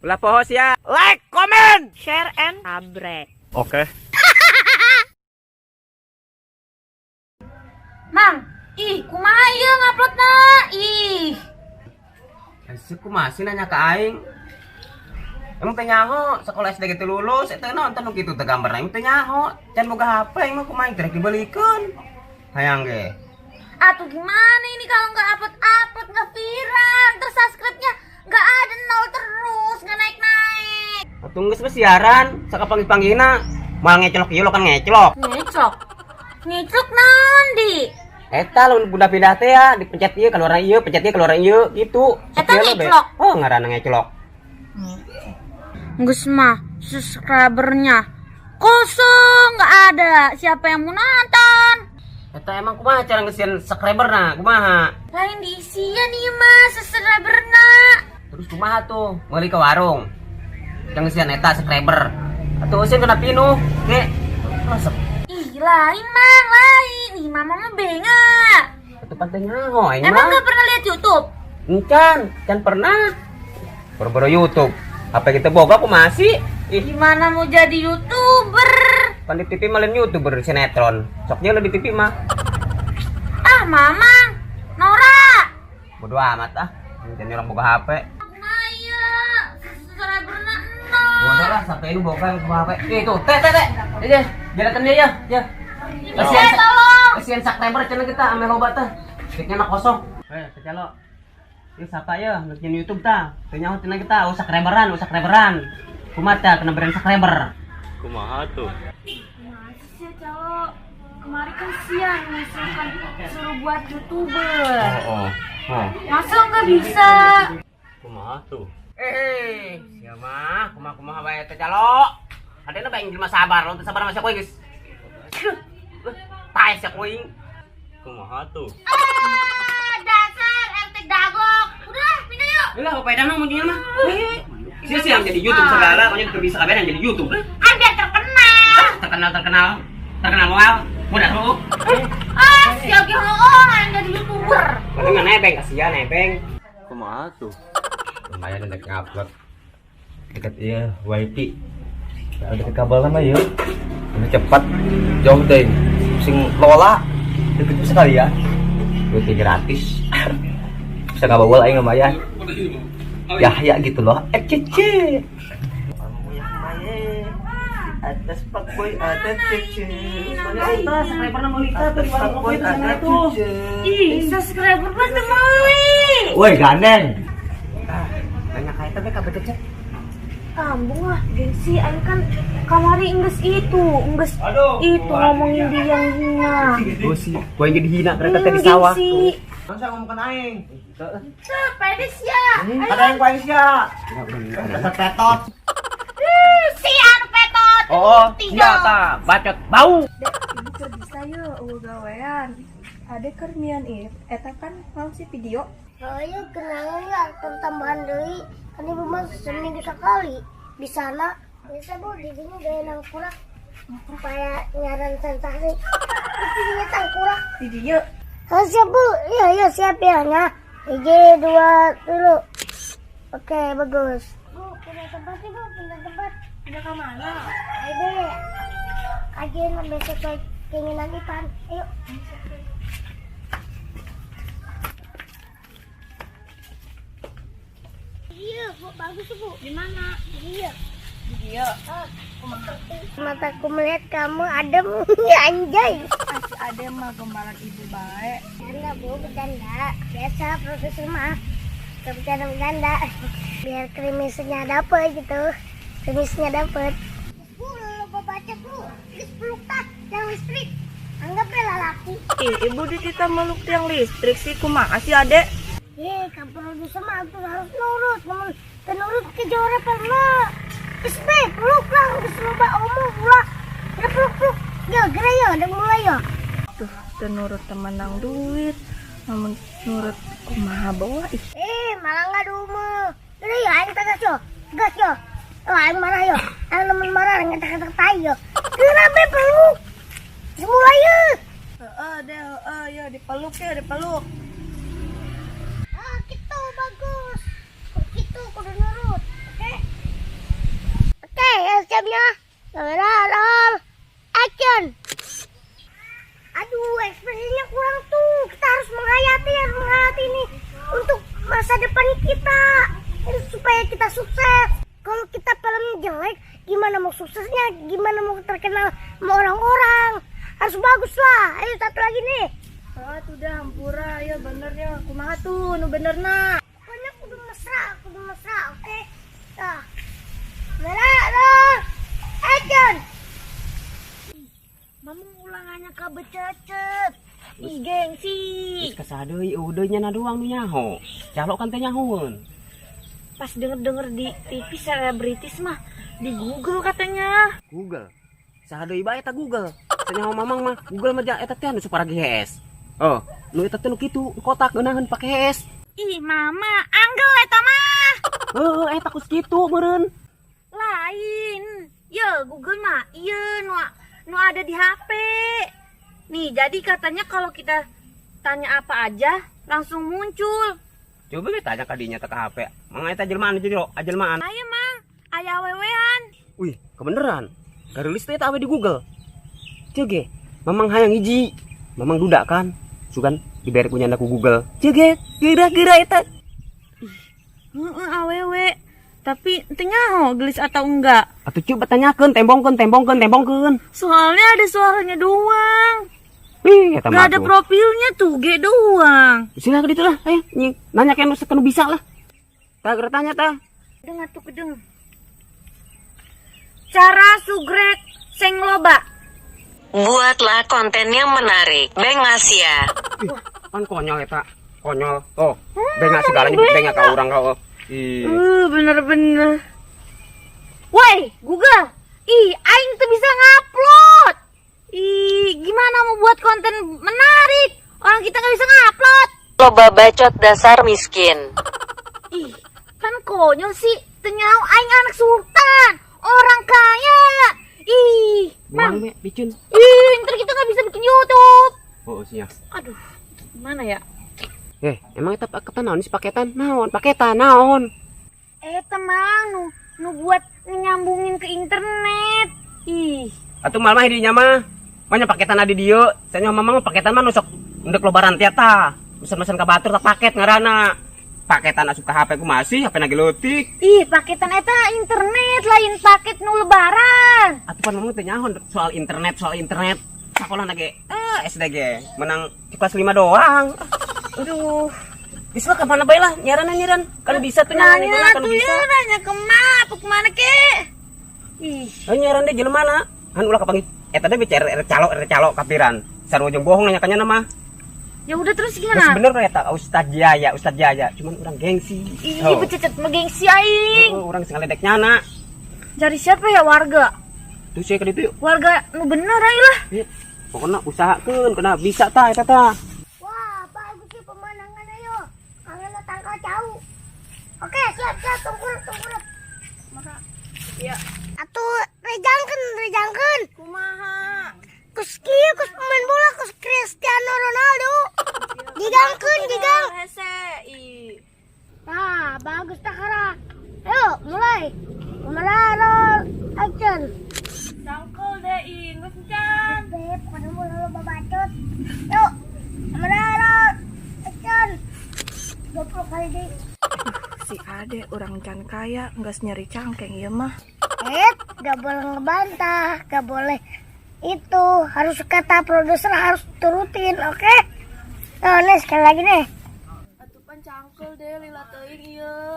Ulah poho ya. Like, comment, share and sabrek. Oke. Mang, ih, kumaha ieu nguploadna? Ih. Esi kumaha sih nanya ke aing? Emang teh nyaho, sekolah SD gitu lulus, eta nonton nu kitu teh gambarna emang teh nyaho. Can boga HP aing mah kumaha teh dibelikeun. Hayang ge. Atuh gimana ini kalau nggak upload-upload, nggak viral, terus subscribe-nya nggak ada, nol terus, nggak naik-naik. Atuh geus mah siaran, sakapanggih-panggihna moal ngecelok ieu lo kan ngecelok. Ngecelok. Ngecelok nandi. Eta lamun bunda pindah teh ya, dipencet ieu keluar ieu, pencet ieu keluar ieu gitu. Eta Sok ieu lo, be. ngecelok. Oh, ngaranna ngecelok. Geus mah subscribernya kosong, nggak ada. Siapa yang mau nonton? Eta emang kumaha cara ngesian subscriber na, kumaha? Lain diisian ieu mah subscriberna. Terus kumaha tuh? Meuli ke warung. Yang ngesian eta subscriber. Atuh euseun kena pinuh, ge. Resep. Ih, lain Mang, lain. Ih, mama mah bengak. Atuh pan teh nyaho aing Emang mah. nggak pernah lihat YouTube? Encan, can pernah. Boro-boro YouTube. HP kita boga aku masih. Ih, Gimana mau jadi YouTuber? pan di TV mah lain YouTuber sinetron. Soknya lebih TV mah. Ah, Mamang. Nora. Bodo amat ah. Jadi orang boga HP. Maya, subscriberna nol. Bodoh lah, sampai ini boga yang boga HP. Ih, tuh, teh teh teh. Iya, jalakan dia ya, ya. Iya, tolong. Kasihan subscriber channel kita ame loba teh. Tiknya nak kosong. Eh, kecalo. Ini siapa ya ngerjain YouTube ta? Teu nyaho cenah kita, oh subscriberan, oh subscriberan. Kumaha tah kena brand subscriber. Kumaha tuh? Masih sih, calo. Kemarin kan siang misalkan suruh buat YouTuber. Oh, oh. Oh. Masa nggak bisa? Kumaha tuh? Eh, sia mah kumaha kumaha bae teh calo. Adena bae jelema sabar, lamun teu sabar mah sia kuing geus. Pae sia kuing. Kumaha tuh? Ah, dasar RT dagok. Udah, pindah yuk. Lah, apa edan mah munculnya mah. Sia siang jadi YouTube segala, pokoknya teu bisa kabeh jadi YouTube. Kan biar terkenal. Terkenal terkenal. Terkenal moal. Mudah tuh. Ah, siap ge orang jadi YouTuber. Tapi nggak nebeng, kasihan nebeng. Kumaha tuh? Lumayan udah ngupload deket iya wifi deket kabel mah ya ini cepat jauh deh sing lola deket bisa kali ya wifi gratis bisa nggak bawa aing lumayan ya ya gitu loh eh cece atas pak boy ada cece Subscriber atas pak boy ada cece. Ih, subscriber mah teu meuli. Woi gandeng. Banyak kayak tapi kabeh cecek. Kambung ah, gengsi aing kan kamari enggeus itu, enggeus itu ngomongin dia yang hina. Oh sih, gua yang jadi hina kereta teh di sawah. Gengsi. Masa ngomong aing. Tuh, pedes ya. Ada yang paling sia. Dasar petot. Si anu petot. Oh, iya ta, bacot bau. Dek, ibu keur bisa ye eueuh gawean. Ade keur mian ieu, eta kan naon sih video? Ayo kenangan nggak tambahan deui kan ibu mah seminggu sekali di sana bisa bu di sini gaya nangkurak supaya nyaran sensasi di sini tangkurak Di dieu. Oh, siap bu, iya iya siap ya nah hiji dua dulu, oke bagus bu. Pindah tempat sih bu, pindah tempat. Pindah ke mana? Ayo deh kajian sampai sesuai keinginan Ipan, ayo. Iya, Bu, bagus bu. Di mana? Iya. Di dieu. Mataku melihat kamu adem, anjay. Asli ade mah gembaran ibu bae. Bercanda bu, bercanda. Biasa profesor mah suka bercanda-bercanda. Biar krimisnya dapet gitu. Krimisnya dapet. Bu, lupa baca bu. Geus peluk tah, yang listrik. Anggap lah laki. Ih, ibu dititah meluk tiang listrik sih kumaha sih ade? Ye, kamu produser mah tuh harus nurut. Namun penurut kejora pernah. Geus be, peluk lah, geus loba omong ulah. Ya peluk peluk. Ya, geura ya, udah mulai ya. Tuh, teu nurut temenang duit. Namun nurut kumaha bawa ih. Eh, malah nggak dume. Udah ya, aing tegas yo. Tegas yo. Oh, aing marah yo. Aing nemen marah ngetak-ngetak tai yo. Kenapa peluk? Semula yo. Heeh, deh, heeh, ya dipeluk ya, dipeluk. Ah, gitu bagus. Gitu kudu nurut. Oke? Siap-siapnya. Kamera roll. Action. Aduh, ekspresinya kurang tuh. Kita harus menghayati ini untuk masa depan kita. Ini supaya kita sukses. Kalau kita filmnya jelek, gimana mau suksesnya? Gimana mau terkenal sama orang-orang? Harus bagus lah. Ayo satu lagi nih. Oh, tuh dah hampura, ya bener ya. Kumaha tuh, nu bener na. Pokoknya kudu mesra, oke? Nah. Kamera roll. Action. Mamang ulangannya kabececet. Ih, gengsi. Geus kasaha deui euweuh nya doang nu nyaho. Calo kan teh nyahoeun. Pas denger-denger di TV selebritis mah di Google katanya. Google. Saha deui bae eta Google. Teu nyaho mamang mah Google mah ja eta teh anu suparagi hees. Oh, nu eta teh nu kitu kotak geunaheun pake hees. Ih, mama, anggel eta mah. Heuh, eta kus kitu meureun. Lain. Ya, Google mah iya nu nu ada di HP. Nih, jadi katanya kalau kita tanya apa aja langsung muncul. Coba we tanya ka dinya teh ka HP. Mang eta jelmaan jero, jelmaan. Ayo, Mang. Aya awewean. Wih, kebeneran. Garulis teh eta awe di Google. Ceuk ge, mamang hayang hiji. Mamang duda kan. Sugan dibere ku nyanda ku Google. Ceuk ge, geura-geura eta. Heeh, awewe. Tapi teu nyaho gelis atau enggak. Atuh coba tanyakeun, tembongkeun, tembongkeun, tembongkeun. Soalnya ada suaranya doang. Wih, eta Gak mah ada tuh. profilnya tuh, G doang. Sila ke ditu lah, ayo nyi, nanya ke nu nu bisa lah. Tah geura tanya tah. Dengar tuh kedeng. Cara sugrek sing loba. Buatlah konten yang menarik. Bank Asia. Ih, kan konyol eta. Konyol. Oh, bengak segala nyebut bengak ka urang kau. Ih. Bener-bener. Woi, Google. Ih, aing tuh bisa ngupload. Ih, gimana mau buat konten menarik? Orang kita nggak bisa ngupload. Loba bacot dasar miskin. Ih, kan konyol sih. Teu nyaho aing anak sultan, orang kaya. Ih, Buang Mang. we, bicun. Ih, ntar kita nggak bisa bikin YouTube. Oh, sia. Aduh, gimana ya? Eh, emang eta paketan naon sih paketan? Naon? Paketan naon? Eh, teman, nu, nu buat nyambungin ke internet. Ih, Atuh mal mah dinya mah. Manya paketan di dieu. Saya mamang mah paketan mah nu sok endek lebaran teh tah. Mesen-mesen ka batur tak paket ngaranna. Paketan asup ka HP ku masih, HP lagi leutik. Ih, paketan eta internet lain paket nu lebaran. Atuh pan mamang teu nyaho soal internet, soal internet. Sekolah lagi eh SD ge menang di kelas 5 doang. Aduh. Bisa lah kemana bae lah, nyaran nyaran. Kan bisa tuh nyaran itu Nanya kan tuh bisa. ya, nanya ke ma, apa kemana ke? Ih, Eh nyaran deh jelema mana? Kan ulah kapanggih. Eta teh bicara er calo er calo kapiran. Sarua jeung bohong nanya kanya nama. Ya udah terus Geus gimana? bener eta Ustaz Jaya, Ustaz Jaya. Cuman urang gengsi. Ih, Oh. bececet mah gengsi aing. Oh, urang sing ngaledek nyana. Cari siapa ya warga? Tuh saya ke ditu yuk. Warga nu bener aja lah. Iya. Pokoknya usahakeun kena bisa tah eta tah. Wah, bagus sih pemandangan ayo. Kangen tangkal jauh. Oke, siap siap tungkurep tungkurep. Iya. Atuh rejangkeun rejangkeun. Kumaha? Kus kieu kus pemain bola kus Cristiano Ronaldo. Gigangkeun gigang. Hese, ih. Nah, bagus takara. Ayo, mulai. Kamera roll action. Cangkel deh, ih, geus encan. Beb, pokoknya mau lo babacot. Yuk, kamera roll action. 20 kali deh. Si Ade orang can kaya geus nyeri cangkeng ieu mah. Eh, gak boleh ngebantah, gak boleh itu harus kata produser harus turutin, oke? Oh, nih sekali lagi nih. Atuh pan cangkel deh lila teuing ieu.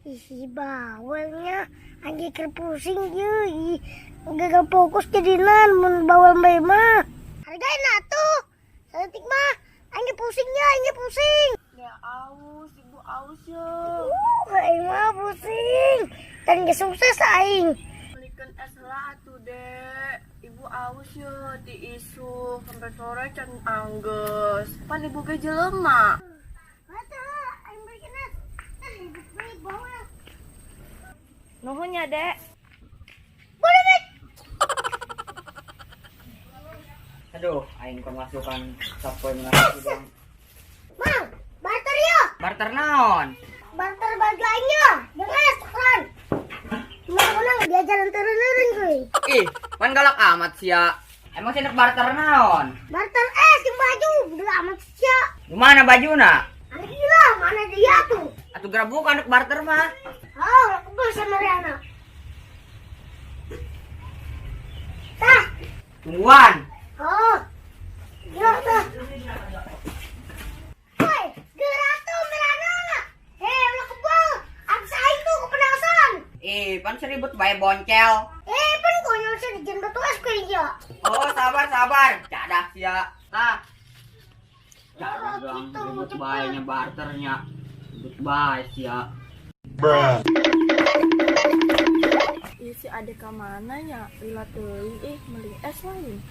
Ih, bawelnya anjing keur pusing ye. Ih, gagal fokus jadi nan mun bawel bae mah. Hargain atuh. Saeutik mah anjing pusingnya, anjing pusing. Ya aus, ibu aus ye. Aing mah pusing. Dan geus sukses aing. Belikan es lah atuh dek. Ibu aus ye ti isuk sampai sore can anggeus. Pan ibu ge jelema. Atuh, aing belikin es. Eh, ibu beli bawel. Nuhun ya, Dek. Boleh, Bek. Aduh, aing pemasukan sapoe mengasih bang. Mang, barter yo. Barter naon? Barter baju aing yo. Jeung es, keren. Mau menang dia jalan turun. Pan galak amat sia. Emang sih barter naon? Barter es jeung baju, bodoh amat sia. Gimana bajuna? Anu gila, mana dia tuh? Atuh gerabukan dek barter mah. Oh, kebel sama Riana. Tah. Tungguan. Oh. Gila tah. Woi, gerak tuh Mirana. Hei, ulah kebel. Abis aing tuh kepenasan. Ih, pan seribut bae boncel. Eh, pan konyol sih di jam batu es kering ya. Oh, sabar sabar. Cadah sia. Tah. Cadah Oh, bang, gitu, ribut cepet. bae nya barternya. Ribut bae sia. Ih, si ade ka mana nya? Lila teuing ih, meuli es lain.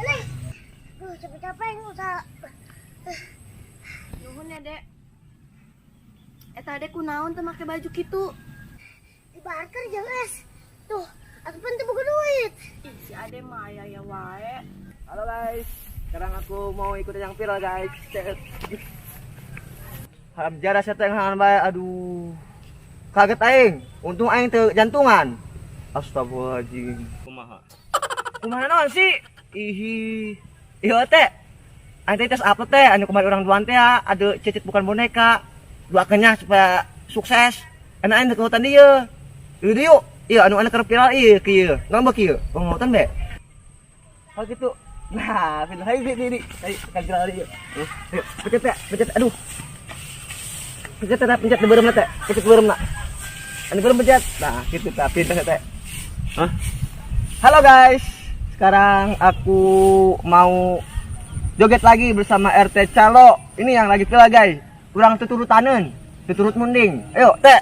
Eleh. Duh, capek-capek usaha. Nuhun ya, Dek. Eta ade kunaon teu make baju kitu? Di barter jeung es. Tuh, aku pun teu boga duit. Ih, si ade mah aya ya wae. Halo guys, sekarang aku mau ikutin yang viral guys. Haram jadah saya teh hangan bae, aduh. Kaget aing, untung aing teu jantungan. Astagfirullahaladzim. Kumaha? Kumaha naon sih? Ihi. Iya teh. Aing teh tes upload teh, anu kemarin orang duan teh ya, ada cicit bukan boneka. Doakannya supaya sukses. Enak aing ke hutan dia. Yuk yuk. Iya anu anu keur viral ieu kieu. Naon ba kieu? Pengotan be. Oh gitu. Nah, pindah ayo di di. Ayo sekali viral ieu. Ayo, pencet teh, pencet aduh. Pencet teh, pencet beureum teh. Pencet beureum na. Anu beureum pencet. Nah, gitu tah pindah teh. Hah? Halo guys, sekarang aku mau joget lagi bersama RT Calo. Ini yang lagi viral guys. Kurang tuturutanen, tuturut munding. Ayo, teh.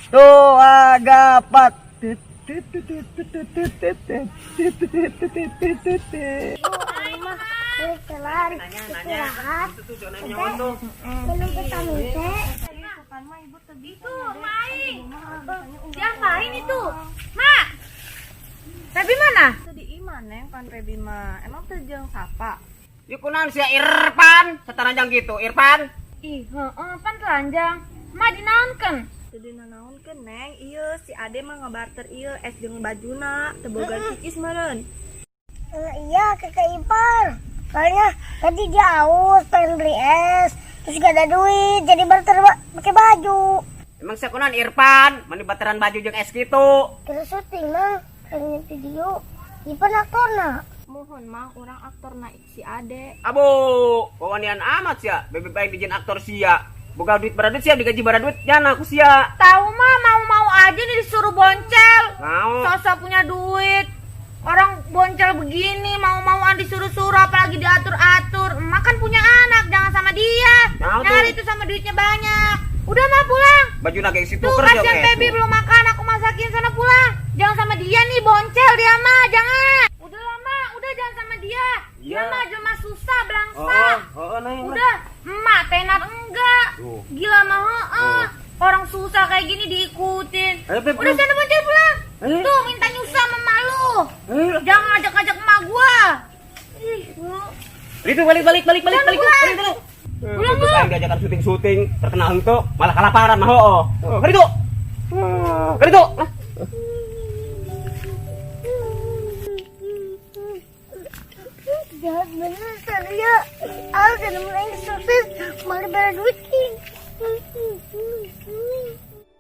Tuh agapat. Aing mah jalan istirahat. Minum vitamin C. Itu, Mai. Diapain itu? Mak. Febi mana? Teu di imah Neng pan Febi mah. Emang teu jeung sapa? Yuk kunaon sia Irfan, sataranjang gitu Irfan. Ih, heeh, pan telanjang. Mak dinaonkeun? Teu dinanaonkeun Neng. Ieu si ade mah ngabarter ieu es jeung bajuna, teu boga cicis meureun. Iya, kakak ipar. Soalnya tadi dia aus, pengen beli es, terus gak ada duit, jadi barter pakai baju. Emang sia kunaon Irfan, mani bateran baju jeung es gitu. Terus syuting mah, pengen video. Ipar aktorna. Mohon mah urang aktorna si ade. Abo, wawanian amat sia, bebe baik dijieun aktor sia. Boga duit bara duit sia digaji bara duit jana aku sia. Tahu mah mau-mau aja nih disuruh boncel. Mau. Sosok punya duit. Orang boncel begini mau-mauan disuruh-suruh apalagi diatur-atur. Emak kan punya anak, jangan sama dia. Mau tuh. Nyari itu sama duitnya banyak. Udah mah pulang. Baju naga isi Tuh tuker kasihan Febi belum makan, aku masakin sana pulang. Jangan sama dia nih, boncel dia mah, jangan. Udah lama, udah jangan sama dia. Dia Iya. mah cuma susah belangsa. Oh, oh, neng. Udah, emak tenar enggak. Tuh. Gila mah heeh. Orang susah kayak gini diikutin. Ayo, Beb, Udah sana boncel pulang. Ayo. Tuh minta nyusah sama emak lu. Ayo. Jangan ajak-ajak emak gua. Ih, lu. Itu balik balik balik balik Sana balik pulang. balik balik. Pulang, pulang. Diajakan syuting-syuting terkenal henteu malah kalaparan mah hooh. Oh, kaditu. Kaditu. Lah. Jahat bener saya. Aku udah mulai sukses, malah bela duit.